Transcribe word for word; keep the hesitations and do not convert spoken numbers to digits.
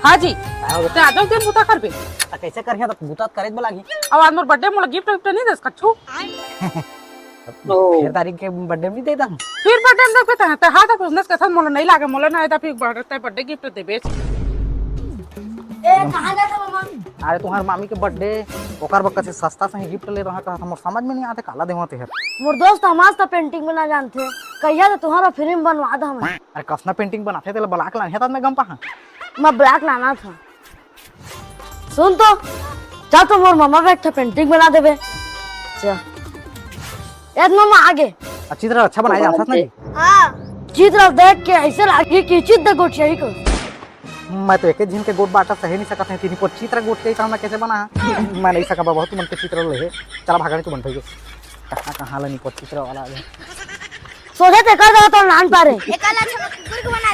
हाँ जी। का हो गे? ते आजो दिन बुता करबे। त कइसे करही, त बुता त करे बर लागही। अउ आज मोर बर्थडे, मोला गिफ्ट विफ्ट नहीं देस कछु? ओ। फेर तारीख के बर्थडे में नहीं दे दम। फिर बर्थडे में देबे त, त हाँ, त बिजनेस के साथ मोला नहीं लागे, मोला ना, त फिर बर्थडे, बर्थडे गिफ्ट देबे। ए, कहाँ जात हस मामा? अरे, तुम्हार मामी के बर्थडे, ओकर बर कछु सस्ता सही गिफ्ट ले रहा, कहा मोर समझ में नहीं आते, काला देवत हे। मोर दोस्त हमार त पेंटिंग बना जानथे, कहिया त तुम्हारा फिल्म बनवा द हमें। अरे, कसना पेंटिंग बनाथे, तेला ब्लैक लाने हे, त मैं गम पहा। मैं ब्लैक लाना था। सुन तो, जा तो मोर मामा बैठा पेंटिंग बना देबे। जा। ए मामा आगे। आ, चित्र अच्छा बनाए जानथस ना जी? हाँ। चित्र देख के ऐसे लागे कि चित्र गोठियाही को। मैं तो एक झिन के गोठ बाटा सहे नहीं सकत है, तेनी पर चित्र गोठियाही त मैं कैसे बना? मैं नहीं सकब, बहुत मन के चित्र ले हे। चला भागा नहीं तो बन पाएगी। कहाँ कहाँ ला नहीं पर चित्र वाला आ गया। सोझे ते कर दो तो नान पारे। एकर ला अच्छा कुकुर के बना